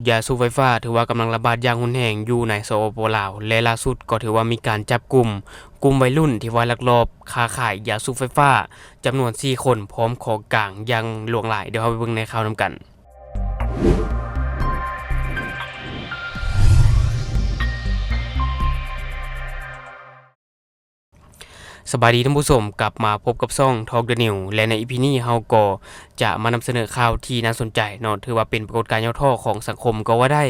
ຢາສູບໄຟຟ້າຖືວ່າກຳລັງລະບາດຢ່າງຮຸນແຮງຢູ່ໃນ ສປປ ລາວ ແລະ ລ່າສຸດກໍຖືວ່າມີການຈັບກຸມກຸ່ມໄວລຸ້ນທີ່ວ່າລັກລອບຄ້າຂາຍຢາສູບໄຟຟ້າຈຳນວນສີ່ຄົນ ພ້ອມຂອງກາງຢ່າງຫຼວງຫຼາຍ. ດຽວເຮົາໄປເບິ່ງໃນຂ່າວນຳກັນ. ສະບາຍດີທ່ານຜູ້ຊົມ, ກັບມາພົບກັບຊ່ອງ Talk the News ແລະ ໃນ ອີ ພີ ນີ້ເຮົາກໍຈະມານຳສະເໜີຂ່າວທີ່ໜ້າສົນໃຈເນາະ, ຖືວ່າເປັນປາກົດການຫຍໍ້ທໍ້ຂອງສັງຄົມກໍວ່າໄດ້.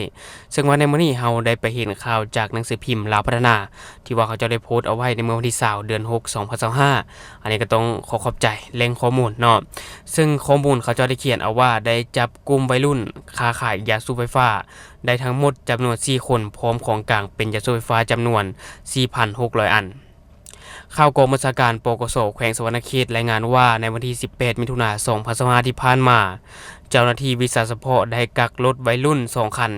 ເຊິ່ງວ່າໃນມື້ນີ້ເຮົາໄດ້ໄປເຫັນຂ່າວຈາກໜັງສືພິມລາວພັດທະນາ ທີ່ວ່າເຂົາເຈົ້າໄດ້ໂພສເອົາໄວ້ໃນມື້ວັນທີຊາວ ເດືອນຫົກ ສອງພັນຊາວຫ້າ. ອັນນີ້ກໍຕ້ອງຂໍຂອບໃຈແຫຼ່ງຂໍ້ມູນເນາະ, ເຊິ່ງຂໍ້ມູນເຂົາເຈົ້າໄດ້ຂຽນເອົາວ່າ ໄດ້ຈັບກຸ່ມໄວລຸ້ນຄ້າຂາຍຢາສູບໄຟຟ້າ ໄດ້ທັງໝົດຈຳນວນສີ່ຄົນ ພ້ອມຂອງກາງເປັນຢາສູບໄຟຟ້າຈຳນວນສີ່ພັນຫົກຮ້ອຍອັນ. ຂ່າວກອງບັນຊາການ ປກສ ແຂວງສະຫວັນນະເຂດ ລາຍງານວ່າ ໃນວັນທີສິບແປດ ມິຖຸນາ ສອງພັນຊາວຫ້າ ທີ່ຜ່ານມາ, ເຈົ້າໜ້າທີ່ວິຊາສະເພາະໄດ້ກັກລົດໄວລຸ້ນສອງຄັນ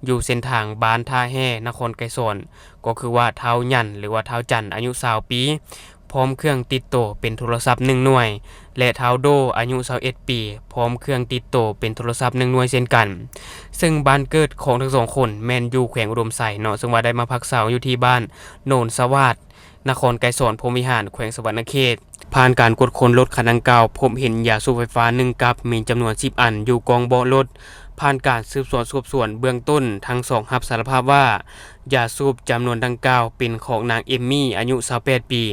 ຢູ່ເສັ້ນທາງບ້ານທ່າແຮ່ ນະຄອນໄກສອນ, ກໍຄືວ່າທ້າວຫຍັນ ຫຼືວ່າທ້າວຈັນ ອາຍຸຊາວປີ ພ້ອມເຄື່ອງຕິດໂຕເປັນໂທລະສັບໜຶ່ງໜ່ວຍ ແລະ ທ້າວໂດ ອາຍຸຊາວເອັດປີ ພ້ອມເຄື່ອງຕິດໂຕເປັນໂທລະສັບໜຶ່ງໜ່ວຍເຊັ່ນກັນ. ເຊິ່ງບ້ານເກີດຂອງທັງສອງຄົນແມ່ນຢູ່ແຂວງອຸດົມໄຊເນາະ, ເຊິ່ງວ່າໄດ້ມາພັກເຊົາຢູ່ທີ່ບ້ານໂນນສະຫວາດ ນະຄອນໄກສອນ ພົມວິຫານ ແຂວງສະຫວັນນະເຂດ. ຜ່ານການກວດຄົ້ນລົດຄັນດັ່ງກ່າວ ພົບເຫັນຢາສູບໄຟຟ້າໜຶ່ງກັບ ມີຈຳນວນສິບອັນ ຢູ່ກ້ອງເບາະລົດ. ຜ່ານການສືບສວນສອບສວນເບື້ອງຕົ້ນ, ທັງສອງຮັບສາລະພາບວ່າ ຢາສູບຈຳນວນດັ່ງກ່າວເປັນຂອງນາງເອມມີ ອາຍຸຊາວແປດປີ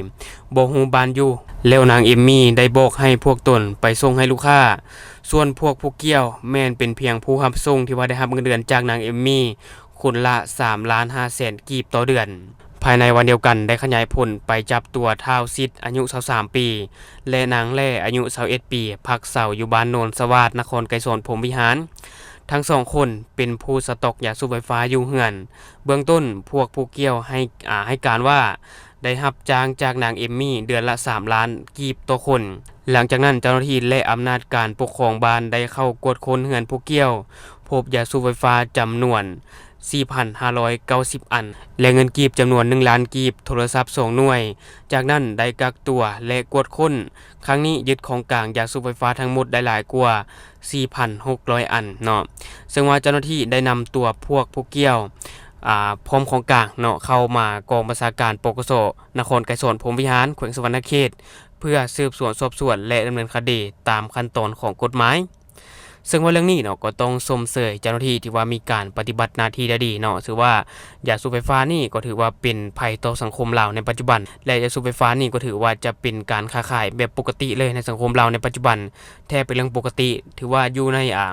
ບໍ່ຮູ້ບ້ານຢູ່, ແລ້ວນາງເອມມີໄດ້ບອກໃຫ້ພວກຕົນໄປສົ່ງໃຫ້ລູກຄ້າ, ສ່ວນພວກຜູ້ກ່ຽວແມ່ນເປັນພຽງຜູ້ຮັບສົ່ງ ທີ່ວ່າໄດ້ຮັບເງິນເດືອນຈາກນາງເອມມີ ຄົນລະສາມລ້ານຫ້າແສນກີບຕໍ່ເດືອນ. ພາຍໃນວັນດຽວກັນ ໄດ້ຂະຫຍາຍຜົນໄປຈັບຕົວທ້າວສິດ ອາຍຸຊາວສາມປີ ແລະ ນາງແຫຼ້ ອາຍຸຊາວເອັດປີ ພັກເຊົາຢູ່ບ້ານໂນນສະຫວາດ ນະຄອນໄກສອນ ພົມວິຫານ. ທັງສອງຄົນເປັນຜູ້ສະຕັອກຢາສູບໄຟຟ້າຢູ່ເຮືອນ. ເບື້ອງຕົ້ນ ພວກຜູ້ກ່ຽວໃຫ້ ອາ ໃຫ້ການວ່າ ໄດ້ຮັບຈ້າງຈາກນາງເອມມີເດືອນລະສາມລ້ານກີບຕໍ່ຄົນ. ຫຼັງຈາກນັ້ນ ເຈົ້າໜ້າທີ່ ແລະ ອຳນາດການປົກຄອງບ້ານໄດ້ເຂົ້າກວດຄົ້ນເຮືອນຜູ້ກ່ຽວ, ພົບຢາສູບໄຟຟ້າຈຳນວນສີ່ພັນຫ້າຮ້ອຍເກົ້າສິບອັນ ແລະ ເງິນກີບຈຳນວນໜຶ່ງລ້ານກີບ, ໂທລະສັບສອງໜ່ວຍ. ຈາກນັ້ນໄດ້ກັກຕົວ ແລະ ກວດຄົ້ນ. ຄັ້ງນີ້ຍຶດຂອງກາງຢາສູບໄຟຟ້າທັງໝົດໄດ້ຫຼາຍກວ່າສີ່ພັນຫົກຮ້ອຍອັນເນາະ, ເຊິ່ງວ່າເຈົ້າໜ້າທີ່ໄດ້ນຳຕົວພວກຜູ້ກ່ຽວ ອາ ພ້ອມຂອງກາງເນາະ ເຂົ້າມາກອງບັນຊາການ ປກສ ນະຄອນໄກສອນ ພົມວິຫານ ແຂວງສະຫວັນນະເຂດ ເພື່ອສືບສວນສອບສວນ ແລະ ດຳເນີນຄະດີຕາມຂັ້ນຕອນຂອງກົດໝາຍ. ເຊິ່ງວ່າເລື່ອງນີ້ເນາະ ກໍຕ້ອງຊົມເຊີຍເຈົ້າໜ້າທີ່ທີ່ວ່າມີການປະຕິບັດໜ້າທີ່ໄດ້ດີເນາະ, ຖືວ່າຢາສູບໄຟຟ້ານີ້ກໍຖືວ່າເປັນໄພຕໍ່ສັງຄົມລາວໃນປັດຈຸບັນ ແລະ ຢາສູບໄຟຟ້ານີ້ກໍຖືວ່າຈະເປັນການຄ້າຂາຍແບບປົກກະຕິເລີຍໃນສັງຄົມລາວໃນປັດຈຸບັນ, ແທບເປັນເລື່ອງປົກກະຕິ. ຖືວ່າຢູ່ໃນ ອາ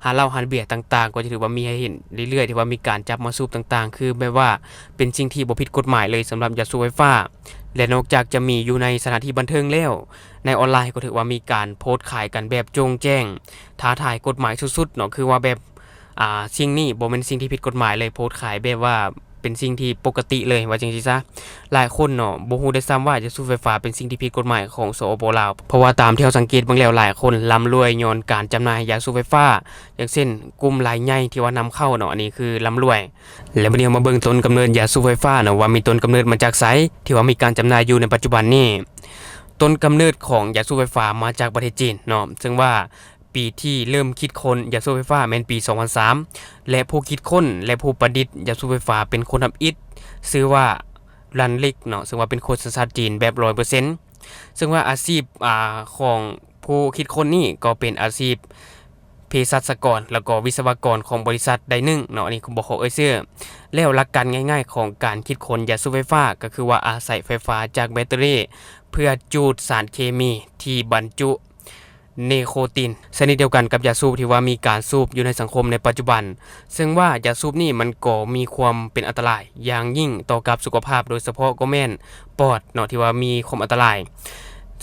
ຮ້ານເຫຼົ້າຮ້ານເບຍຕ່າງໆ ກໍຈະຖືວ່າມີໃຫ້ເຫັນເລື້ອຍໆ ທີ່ວ່າມີການຈັບມາສູບຕ່າງໆ ຄືແບບວ່າເປັນສິ່ງທີ່ບໍ່ຜິດກົດໝາຍເລີຍສຳລັບຢາສູບໄຟຟ້າ. ແລະ ນອກຈາກຈະມີຢູ່ໃນສະຖານທີ່ບັນເທີງແລ້ວ, ໃນອອນລາຍກໍຖືວ່າມີການໂພສຂາຍກັນແບບໂຈ່ງແຈ້ງ, ທ້າທາຍກົດໝາຍສຸດໆເນາະ, ຄືວ່າແບບ ອາ ສິ່ງນີ້ບໍ່ແມ່ນສິ່ງທີ່ຜິດກົດໝາຍເລີຍ, ໂພສຂາຍແບບວ່າເປັນສິ່ງທີ່ປົກກະຕິເລີຍ ວ່າຈັ່ງຊີ້ຊະ. ຫຼາຍຄົນເນາະ ບໍ່ຮູ້ດ້ວຍຊ້ຳວ່າຢາສູບໄຟຟ້າເປັນສິ່ງທີ່ຜິດກົດໝາຍຂອງ ສປປ ລາວ, ເພາະວ່າຕາມທີ່ເຮົາສັງເກດເບິ່ງແລ້ວ ຫຼາຍຄົນລ່ຳລວຍຍ້ອນການຈຳໜ່າຍຢາສູບໄຟຟ້າ, ຢ່າງເຊັ່ນ ກຸ່ມລາຍໃຫຍ່ທີ່ວ່ານຳເຂົ້າເນາະ, ອັນນີ້ຄືລ່ຳລວຍ. ແລະ ມື້ນີ້ເຮົາມາເບິ່ງຕົ້ນກຳເນີດຢາສູບໄຟຟ້າເນາະ ວ່າມີຕົ້ນກຳເນີດມາຈາກໃສ ທີ່ວ່າມີການຈຳໜ່າຍຢູ່ໃນປັດຈຸບັນນີ້. ຕົ້ນກຳເນີດຂອງຢາສູບໄຟຟ້າມາຈາກປະເທດຈີນເນາະ, ເຊິ່ງວ່າປີທີ່ເລີ່ມຄິດຄົ້ນຢາສູບໄຟຟ້າແມ່ນປີສອງພັນສາມ ແລະ ຜູ້ຄິດຄົ້ນ ແລະ ຜູ້ປະດິດຢາສູບໄຟຟ້າເປັນຄົນທຳອິດ ຊື່ວ່າ ລັນລິກເນາະ, ເຊິ່ງວ່າເປັນຄົນສັນຊາດຈີນແບບຮ້ອຍເປີເຊັນ. ເຊິ່ງວ່າອາຊີບ ອາ ຂອງຜູ້ຄິດຄົ້ນນີ້ກໍເປັນອາຊີບ ເພສັດຊະກອນ ແລ້ວກໍວິສະວະກອນຂອງບໍລິສັດໃດໜຶ່ງເນາະ, ອັນນີ້ບໍ່ຂໍເອີ່ຍຊື່. ແລ້ວຫຼັກການງ່າຍໆຂອງການຄິດຄົ້ນຢາສູບໄຟຟ້າ ກໍຄືວ່າອາໄສໄຟຟ້າຈາກແບັດເຕີຣີ ເພື່ອຈູດສານເຄມີທີ່ບັນຈຸເນໂຄຕິນ ຊະນິດດຽວກັນກັບຢາສູບທີ່ວ່າມີການສູບຢູ່ໃນສັງຄົມໃນປັດຈຸບັນ. ເຊິ່ງວ່າຢາສູບນີ້ມັນກໍມີຄວາມເປັນອັນຕະລາຍຢ່າງຍິ່ງຕໍ່ກັບສຸຂະພາບ, ໂດຍສະເພາະກໍແມ່ນປອດເນາະ ທີ່ວ່າມີຄວາມອັນຕະລາຍ.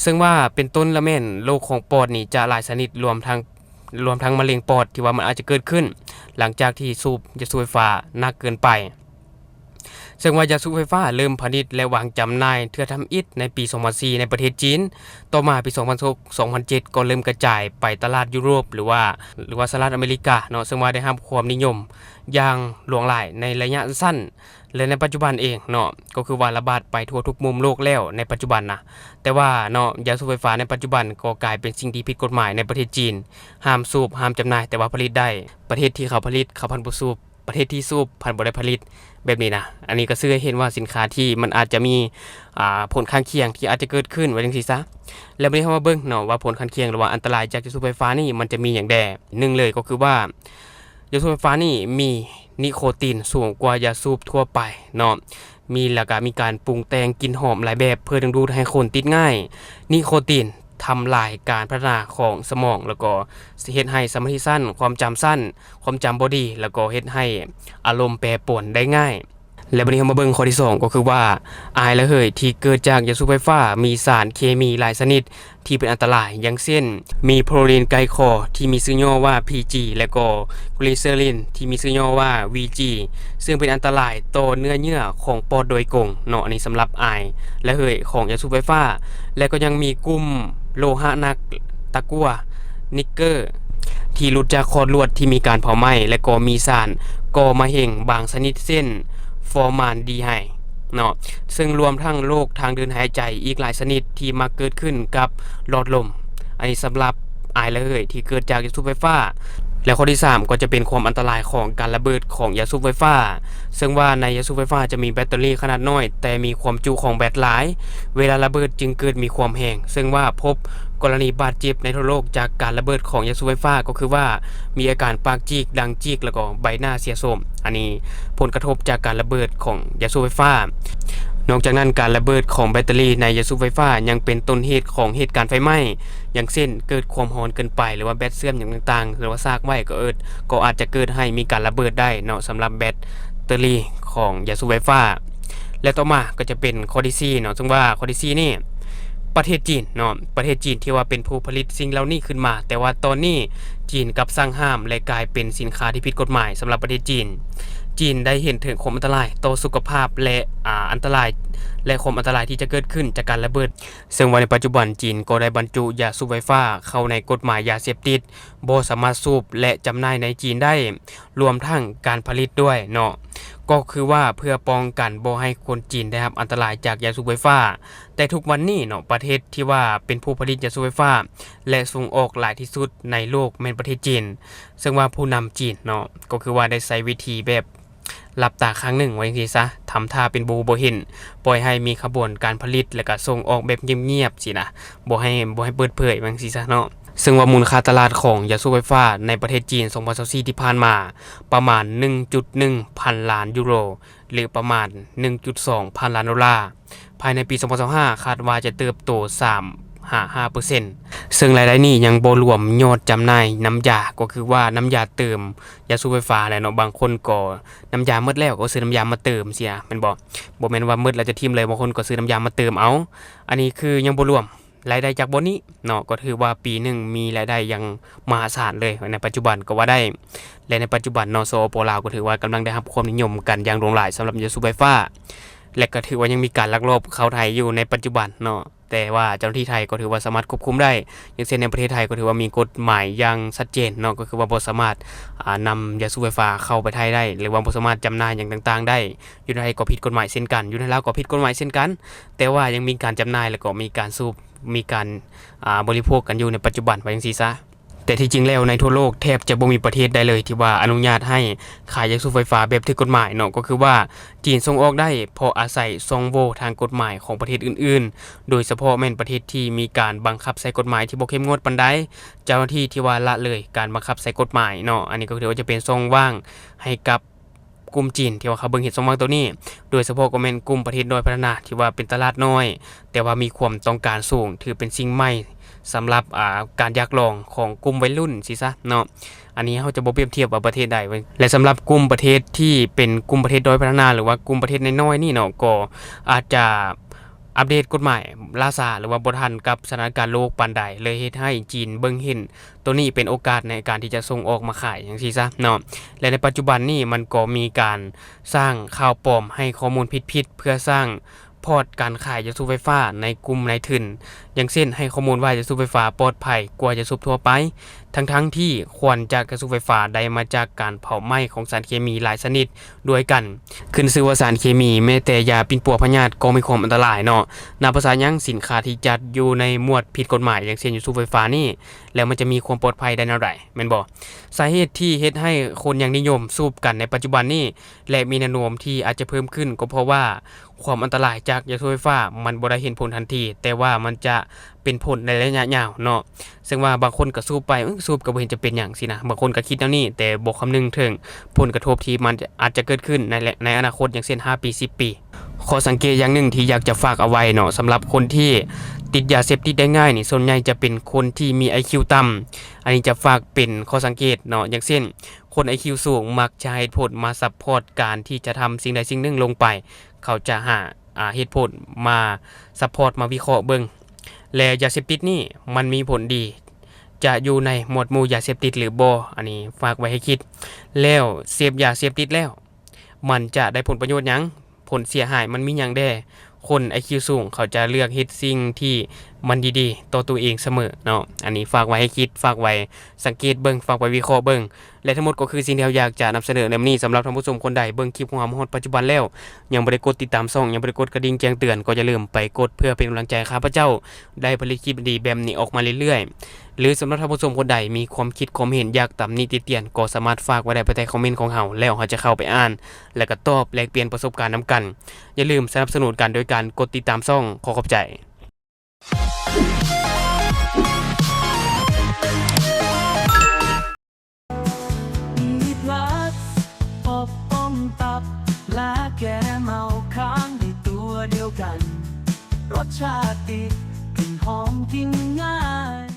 ເຊິ່ງວ່າເປັນຕົ້ນລະແມ່ນໂລກຂອງປອດນີ້ຈະຫຼາຍຊະນິດ, ລວມທັງ ລວມທັງມະເຮັງປອດທີ່ວ່າມັນອາດຈະເກີດຂຶ້ນຫຼັງຈາກທີ່ສູບຢາສູບໄຟຟ້າໜັກເກີນໄປ. ເຊິ່ງວ່າຢາສູບໄຟຟ້າເລີ່ມຜະລິດ ແລະ ວາງຈຳໜ່າຍເທື່ອທຳອິດໃນປີສອງພັນສີ່ໃນປະເທດຈີນ, ຕໍ່ມາປີສອງພັນຫົກ ສອງພັນເຈັດ ກໍເລີ່ມກະຈາຍໄປຕະຫຼາດຢູໂຣບ ຫຼືວ່າ ຫຼືວ່າສະຫະລັດອາເມລິກາເນາະ, ເຊິ່ງວ່າໄດ້ຮັບຄວາມນິຍົມຢ່າງຫຼວງຫຼາຍໃນໄລຍະສັ້ນ ແລະ ໃນປັດຈຸບັນເອງເນາະ ກໍຄືວ່າລະບາດໄປທົ່ວທຸກມຸມໂລກແລ້ວໃນປັດຈຸບັນນະ. ແຕ່ວ່າເນາະ ຢາສູບໄຟຟ້າໃນປັດຈຸບັນກໍກາຍເປັນສິ່ງທີ່ຜິດກົດໝາຍໃນປະເທດຈີນ, ຫ້າມສູບ ຫ້າມຈຳໜ່າຍ ແຕ່ວ່າຜະລິດໄດ້, ປະເທດທີ່ເຂົາຜະລິດ ເຂົາພັນບໍ່ສູບ, ປະເທດທີ່ສູບພັນບໍ່ໄດ້ຜະລິດ ແບບນີ້ນະ. ອັນນີ້ກໍຊື່ໃຫ້ເຫັນວ່າສິນຄ້າທີ່ມັນອາດຈະມີ ອ່າ ຜົນຂ້າງຄຽງທີ່ອາດຈະເກີດຂຶ້ນ ວ່າຈັ່ງຊີ້ຊະ. ແລ້ວບັດນີ້ເຮົາມາເບິ່ງເນາະວ່າຜົນຂ້າງຄຽງ ຫຼືວ່າອັນຕະລາຍຈາກຢາສູບໄຟຟ້ານີ້ມັນຈະມີຫຍັງແດ່. ໜຶ່ງເລີຍກໍຄືວ່າ ຢາສູບໄຟຟ້ານີ້ມີນິໂຄຕິນສູງກວ່າຢາສູບທົ່ວໄປເນາະ, ມີ ແລ້ວກະມີການປຸງແຕ່ງກິ່ນຫອມຫຼາຍແບບເພື່ອດຶງດູດໃຫ້ຄົນຕິດງ່າຍ. ນິໂຄຕິນທຳລາຍການພັດທະນາຂອງສະໝອງ ແລ້ວກໍເຮັດໃຫ້ສະມາທິສັ້ນ, ຄວາມຈຳສັ້ນ, ຄວາມຈຳບໍ່ດີ ແລ້ວກໍເຮັດໃຫ້ອາລົມແປປວນໄດ້ງ່າຍ. ແລະ ບັດນີ້ເຮົາມາເບິ່ງຂໍ້ທີສອງ ກໍຄືວ່າ ອາຍລະເຫີຍທີ່ເກີດຈາກຢາສູບໄຟຟ້າມີສານເຄມີຫຼາຍຊະນິດ ທີ່ເປັນອັນຕະລາຍ ຢ່າງເຊັ່ນ ມີໂພໂລນີນໄກ່ຄໍທີ່ມີຊື່ຫຍໍ້ວ່າ ພີຈີ ແລະກໍ ກລີເຊີລິນທີ່ມີຊື່ຫຍໍ້ວ່າ ວີຈີ ເຊິ່ງເປັນອັນຕະລາຍຕໍ່ເນື້ອເຍື່ອຂອງປອດໂດຍກົງເນາະ. ອັນນີ້ສຳລັບອາຍລະເຫີຍຂອງຢາສູບໄຟຟ້າ. ແລະກໍຍັງມີກຸ່ມໂລຫະໜັກ ຕະກົ່ວ ນິກເກີ ທີ່ຫຼຸດຈາກຂອດລວດທີ່ມີການເຜົາໄໝ້ ແລະກໍມີສານກໍ່ມະເຮັງບາງຊະນິດ ເຊັ່ນ ຟໍມານດີໄຮ ເນາະ, ເຊິ່ງລວມທັງໂລກທາງເດີນຫາຍໃຈອີກຫຼາຍຊະນິດທີ່ມັກເກີດຂຶ້ນກັບຫຼອດລົມ. ອັນນີ້ສຳລັບອາຍລະເຫີຍທີ່ເກີດຈາກຢາສູບໄຟຟ້າ. ແລະຂໍ້ທີສາມ ກໍຈະເປັນຄວາມອັນຕະລາຍຂອງການລະເບີດຂອງຢາສູບໄຟຟ້າ, ເຊິ່ງວ່າໃນຢາສູບໄຟຟ້າຈະມີແບັດເຕີຣີຂະໜາດນ້ອຍ ແຕ່ມີຄວາມຈຸຂອງແບັດຫຼາຍ, ເວລາລະເບີດຈຶ່ງເກີດມີຄວາມແຮງ, ເຊິ່ງວ່າພົບ ກໍລະນີບາດເຈັບໃນທົ່ວໂລກຈາກການລະເບີດຂອງຢາສູບໄຟຟ້າ ກໍຄືວ່າມີອາການປາກຈີກ, ດັງຈີກ ແລ້ວກໍໃບໜ້າເສຍໂສມ. ອັນນີ້ຜົນກະທົບຈາກການລະເບີດຂອງຢາສູບໄຟຟ້າ. ນອກຈາກນັ້ນ ການລະເບີດຂອງແບັດເຕີຣີໃນຢາສູບໄຟຟ້າຍັງເປັນຕົ້ນເຫດຂອງເຫດການໄຟໄໝ້, ຢ່າງເຊັ່ນ ເກີດຄວາມຮ້ອນເກີນໄປ ຫຼືວ່າແບັດເຊື່ອມຫຍັງຕ່າງໆ ຫຼືວ່າຊາກໄວ້ ກໍເອີ້ນ ກໍອາດຈະເກີດໃຫ້ມີການລະເບີດໄດ້ເນາະ ສຳລັບແບັດເຕີຣີຂອງຢາສູບໄຟຟ້າ. ແລະຕໍ່ມາກໍຈະເປັນຂໍ້ທີສີ່ເນາະ, ເຊິ່ງວ່າຂໍ້ທີສີ່ນີ້ ປະເທດຈີນເນາະ, ປະເທດຈີນທີ່ວ່າເປັນຜູ້ຜະລິດສິ່ງເຫຼົ່ານີ້ຂຶ້ນມາ, ແຕ່ວ່າຕອນນີ້ຈີນກັບສັ່ງຫ້າມ ແລະກາຍເປັນສິນຄ້າທີ່ຜິດກົດໝາຍສຳລັບປະເທດຈີນ. ຈີນໄດ້ເຫັນເຖິງຄວາມອັນຕະລາຍຕໍ່ສຸຂະພາບ ແລະ ອາ ອັນຕະລາຍ ແລະ ຄວາມອັນຕະລາຍທີ່ຈະເກີດຂຶ້ນຈາກການລະເບີດ, ເຊິ່ງວ່າໃນປັດຈຸບັນຈີນກໍໄດ້ບັນຈຸຢາສູບໄຟຟ້າເຂົ້າໃນກົດໝາຍຢາເສບຕິດ, ບໍ່ສາມາດສູບ ແລະ ຈຳໜ່າຍໃນຈີນໄດ້. ລວມທັງການຜະລິດດ້ວຍເນາະ, ກໍຄືວ່າເພື່ອປ້ອງກັນບໍ່ໃຫ້ຄົນຈີນໄດ້ຮັບອັນຕະລາຍຈາກຢາສູບໄຟຟ້າ. ແຕ່ທຸກວັນນີ້ເນາະ ປະເທດທີ່ວ່າເປັນຜູ້ຜະລິດຢາສູບໄຟຟ້າ ແລະ ສົ່ງອອກຫຼາຍທີ່ສຸດໃນໂລກແມ່ນປະເທດຈີນ, ເຊິ່ງວ່າຜູ້ນຳຈີນເນາະ ກໍຄືວ່າໄດ້ໃຊ້ວິທີແບບຫຼັບຕາຂ້າງໜຶ່ງ ວ່າຈັ່ງຊີ້ຊະ, ທຳທ່າເປັນບໍ່ຮູ້ບໍ່ເຫັນ, ປ່ອຍໃຫ້ມີຂະບວນການຜະລິດ ແລ້ວກະສົ່ງອອກແບບງຽບໆຊີ້ນະ, ບໍ່ໃຫ້ ບໍ່ໃຫ້ເປີດເຜີຍ ວ່າຈັ່ງຊີ້ຊະເນາະ. ເຊິ່ງວ່າມູນຄ່າຕະຫຼາດຂອງຢາສູບໄຟຟ້າໃນປະເທດຈີນ ສອງພັນຊາວສີ່ ທີ່ຜ່ານມາ ປະມານ ໜຶ່ງຈຸດໜຶ່ງພັນລ້ານຢູໂຣ ຫຼື ປະມານ ໜຶ່ງຈຸດສອງພັນລ້ານໂດລາ, ພາຍໃນປີ ສອງພັນຊາວຫ້າ ຄາດວ່າຈະເຕີບໂຕ ສາມຫາຫ້າເປີເຊັນ, ເຊິ່ງລາຍໄດ້ນີ້ຍັງບໍ່ລວມຍອດຈຳໜ່າຍນ້ຳຢາ, ກໍຄືວ່ານ້ຳຢາເຕີມຢາສູບໄຟຟ້າແຫຼະເນາະ. ບາງຄົນກໍນ້ຳຢາໝົດແລ້ວ ກໍຊື້ນ້ຳຢາມາເຕີມເສຍ ແມ່ນບໍ່? ບໍ່ແມ່ນວ່າໝົດແລ້ວຈະຖິ້ມເລີຍ, ບາງຄົນກໍຊື້ນ້ຳຢາມາເຕີມເອົາ. ອັນນີ້ຄືຍັງບໍ່ລວມ ລາຍໄດ້ຈາກບ່ອນນີ້ເນາະ, ກໍຖືວ່າປີໜຶ່ງມີລາຍໄດ້ຢ່າງມະຫາສານເລີຍໃນປັດຈຸບັນກໍວ່າໄດ້. ແລະ ໃນປັດຈຸບັນເນາະ ສປປ ລາວ ກໍຖືວ່າກຳລັງໄດ້ຮັບຄວາມນິຍົມກັນຢ່າງຫຼວງຫຼາຍສຳລັບຢາສູບໄຟຟ້າ, ແລະ ກໍຖືວ່າຍັງມີການລັກລອບເຂົ້າໄທຢູ່ໃນປັດຈຸບັນເນາະ, ແຕ່ວ່າເຈົ້າໜ້າທີ່ໄທກໍຖືວ່າສາມາດຄວບຄຸມໄດ້. ຢ່າງເຊັ່ນໃນປະເທດໄທກໍຖືວ່າມີກົດໝາຍຢ່າງຊັດເຈນເນາະ, ກໍຄືວ່າບໍ່ສາມາດ ອາ ນຳຢາສູບໄຟຟ້າເຂົ້າໄປໄທໄດ້ ຫຼືວ່າບໍ່ສາມາດຈຳໜ່າຍຫຍັງຕ່າງໆໄດ້. ຢູ່ໃນໄທກໍຜິດກົດໝາຍເຊັ່ນກັນ, ຢູ່ໃນລາວກໍຜິດກົດໝາຍເຊັ່ນກັນ, ແຕ່ວ່າຍັງມີການຈຳໜ່າຍ ແລ້ວກໍມີການສູບ ມີການ ອາ ບໍລິໂພກກັນຢູ່ໃນປັດຈຸບັນ ວ່າຈັ່ງຊີ້ຊະ. ແຕ່ທີ່ຈິງແລ້ວໃນທົ່ວໂລກແທບຈະບໍ່ມີປະເທດໃດເລີຍທີ່ວ່າອະນຸຍາດໃຫ້ຂາຍຢາສູບໄຟຟ້າແບບຖືກກົດໝາຍເນາະ, ກໍຄືວ່າຈີນສົ່ງອອກໄດ້ເພາະອາໄສຊ່ອງໂຫວ່ທາງກົດໝາຍຂອງປະເທດອື່ນໆ, ໂດຍສະເພາະແມ່ນປະເທດທີ່ມີການບັງຄັບໃຊ້ກົດໝາຍທີ່ບໍ່ເຂັ້ມງວດປານໃດ, ເຈົ້າໜ້າທີ່ທີ່ວ່າລະເລີຍການບັງຄັບໃຊ້ກົດໝາຍເນາະ. ອັນນີ້ກໍຖືວ່າຈະເປັນຊ່ອງວ່າງໃຫ້ກັບ ກຸ່ມຈີນທີ່ວ່າເຂົາເບິ່ງເຫັນຊ່ອງວ່າງໂຕນີ້, ໂດຍສະເພາະກໍແມ່ນກຸ່ມປະເທດດ້ອຍພັດທະນາທີ່ວ່າເປັນຕະຫຼາດນ້ອຍ ແຕ່ວ່າມີຄວາມຕ້ອງການສູງ, ຖືເປັນສິ່ງໃໝ່ສຳລັບ ອາ ການຢາກລອງຂອງກຸ່ມໄວລຸ້ນຊີ້ຊະເນາະ. ອັນນີ້ເຮົາຈະບໍ່ປຽບທຽບວ່າປະເທດໃດ, ແລະ ສຳລັບກຸ່ມປະເທດທີ່ເປັນກຸ່ມປະເທດດ້ອຍພັດທະນາ ຫຼືວ່າກຸ່ມປະເທດນ້ອຍໆນີ້ເນາະ, ກໍອາດຈະ ອັບເດດກົດໝາຍລ້າຊ້າ ຫຼືວ່າບໍ່ທັນກັບສະຖານະການໂລກປານໃດ ເລີຍເຮັດໃຫ້ຈີນເບິ່ງເຫັນໂຕນີ້ເປັນໂອກາດໃນການທີ່ຈະສົ່ງອອກມາຂາຍຈັ່ງຊີ້ຊະເນາະ. ແລະ ໃນປັດຈຸບັນນີ້ມັນກໍມີການສ້າງຂ່າວປອມ ໃຫ້ຂໍ້ມູນຜິດໆ ເພື່ອສ້າງພອດການຂາຍຢາສູບໄຟຟ້າໃນກຸ່ມນາຍທຶນ ຢ່າງເຊັ່ນ ໃຫ້ຂໍ້ມູນວ່າຢາສູບໄຟຟ້າປອດໄພກວ່າຢາສູບທົ່ວໄປ ທັງໆທີ່ຄວັນຈາກຢາສູບໄຟຟ້າໄດ້ມາຈາກການເຜົາໄໝ້ຂອງສານເຄມີຫຼາຍຊະນິດດ້ວຍກັນ ຂຶ້ນຊື່ວ່າສານເຄມີ ແມ້ແຕ່ຢາປິ່ນປົວພະຍາດກໍມີຄວາມອັນຕະລາຍເນາະ. ນັບພາສາຫຍັງ ສິນຄ້າທີ່ຈັດຢູ່ໃນໝວດຜິດກົດໝາຍ ຢ່າງເຊັ່ນຢາສູບໄຟຟ້ານີ້ ແລ້ວມັນຈະມີຄວາມປອດໄພໄດ້ແນວໃດ ແມ່ນບໍ່? ສາເຫດທີ່ເຮັດໃຫ້ຄົນຍັງນິຍົມສູບກັນໃນປັດຈຸບັນນີ້ ແລະ ມີແນວໂນ້ມທີ່ອາດຈະເພີ່ມຂຶ້ນ ກໍເພາະວ່າຄວາມອັນຕະລາຍຈາກຢາສູບໄຟຟ້າມັນບໍ່ໄດ້ເຫັນຜົນທັນທີ ແຕ່ວ່າມັນຈະເປັນຜົນໃນໄລຍະຍາວເນາະ. ເຊິ່ງວ່າບາງຄົນກໍສູບໄປ ເອີ ສູບກໍບໍ່ເຫັນຈະເປັນຫຍັງຊີ້ນະ ບາງຄົນກໍຄິດແນວນີ້ ແຕ່ບໍ່ຄຳນຶງເຖິງຜົນກະທົບທີ່ມັນອາດຈະເກີດຂຶ້ນໃນ ໃນອະນາຄົດ ຢ່າງເຊັ່ນ ຫ້າປີ ສິບປີ. ຂໍ້ສັງເກດຢ່າງໜຶ່ງທີ່ຢາກຈະຝາກເອົາໄວ້ເນາະ ສຳລັບຄົນທີ່ຕິດຢາເສບຕິດໄດ້ງ່າຍນີ້ ສ່ວນໃຫຍ່ຈະເປັນຄົນທີ່ມີໄອຄິວຕ່ຳ. ອັນນີ້ຈະຝາກເປັນຂໍ້ສັງເກດເນາະ ຢ່າງເຊັ່ນ ຄົນໄອຄິວສູງມັກຈະໃຫ້ເຫດຜົນມາຊັບພອດການທີ່ຈະທຳສິ່ງໃດສິ່ງໜຶ່ງລົງໄປ ເຂົາຈະຫາ ອາ ເຫດຜົນມາຊັບພອດ ມາວິເຄາະເບິ່ງ ແລະ ຢາເສບຕິດນີ້ມັນມີຜົນດີ ຈະຢູ່ໃນໝວດໝູ່ຢາເສບຕິດຫຼືບໍ່? ອັນນີ້ຝາກໄວ້ໃຫ້ຄິດ. ແລ້ວເສບຢາເສບຕິດແລ້ວ ມັນຈະໄດ້ຜົນປະໂຫຍດຫຍັງ? ຜົນເສຍຫາຍມັນມີຫຍັງແດ່? ຄົນໄອຄິວສູງເຂົາຈະເລືອກເຮັດສິ່ງທີ່ມັນດີໆຕໍ່ຕົວເອງສະເໝີເນາະ. ອັນນີ້ຝາກໄວ້ໃຫ້ຄິດ, ຝາກໄວ້ສັງເກດເບິ່ງ, ຝາກໄວ້ວິເຄາະເບິ່ງ. ແລະ ທັງໝົດກໍຄືສິ່ງທີ່ເຮົາຢາກຈະນຳສະເໜີໃນມື້ນີ້. ສຳລັບທ່ານຜູ້ຊົມຄົນໃດເບິ່ງຄລິບຂອງເຮົາມາຮອດປັດຈຸບັນແລ້ວ ຍັງບໍ່ໄດ້ກົດຕິດຕາມຊ່ອງ, ຍັງບໍ່ໄດ້ກົດກະດິ່ງແຈ້ງເຕືອນ, ກໍຢ່າລືມໄປກົດເພື່ອເປັນກຳລັງໃຈໃຫ້ຂ້າພະເຈົ້າໄດ້ຜະລິດຄລິບດີໆແບບນີ້ອອກມາເລື້ອຍໆ. ຫຼື ສຳລັບທ່ານຜູ້ຊົມຄົນໃດມີຄວາມຄິດຄວາມເຫັນ ຢາກຕຳໜິຕິຕຽນ ກໍສາມາດຝາກໄວ້ໄດ້ພາຍໃຕ້ຄອມເມັນຂອງເຮົາ ແລ້ວເຮົາຈະເຂົ້າໄປອ່ານ ແລະ ກໍຕອບແລກປ່ຽນປະສົບການນຳກັນ. ຢ່າລືມສະໜັບສະໜູນກັນໂດຍການກົດຕິດຕາມຊ່ອງ. ຂໍຂອບໃຈ. ມີພລັສ ປັບປ້ອງຕັບ ແລະ ແກ້ເມົາຄ້າງໃນຕົວດຽວກັນ. ລົດຊາດດີ ກິ່ນຫອມ ກິນງ່າຍ.